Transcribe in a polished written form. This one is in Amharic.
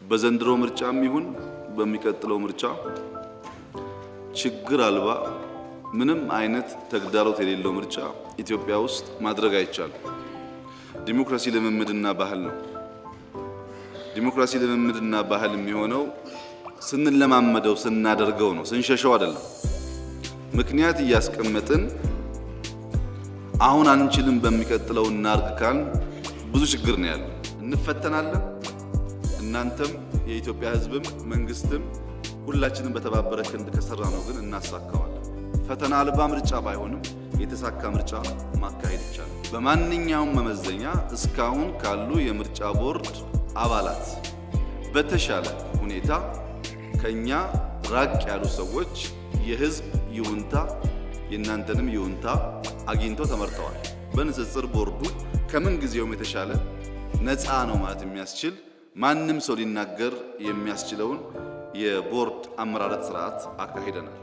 በዘንድሮ ምርጫም ይሁን በሚቀጥለው ምርጫ ችግር አልባ፣ ምንም አይነት ተግዳሮት የሌለው ምርጫ ኢትዮጵያ ውስጥ ማድረግ አይቻልም። ዲሞክራሲ ልምምድና ባህል ነው። ዲሞክራሲ ልምምድና ባህል የሚሆነው ስንለማመደው፣ ስናደርገው ነው፣ ስንሸሸው አይደለም። ምክንያት እያስቀመጥን አሁን አንችልም በሚቀጥለው እናርግ ካልን ብዙ ችግር ነው ያለው። እንፈተናለን። እናንተም የኢትዮጵያ ሕዝብም መንግስትም ሁላችንም በተባበረ ክንድ ከሰራ ነው ግን እናሳካዋለን። ፈተና አልባ ምርጫ ባይሆንም የተሳካ ምርጫ ማካሄድ ይቻላል። በማንኛውም መመዘኛ እስካሁን ካሉ የምርጫ ቦርድ አባላት በተሻለ ሁኔታ ከኛ ራቅ ያሉ ሰዎች የህዝብ ይሁንታ፣ የእናንተንም ይሁንታ አግኝተው ተመርጠዋል። በንጽጽር ቦርዱ ከምን ጊዜውም የተሻለ ነፃ ነው ማለት የሚያስችል፣ ማንም ሰው ሊናገር የሚያስችለውን የቦርድ አመራረጥ ስርዓት አካሂደናል።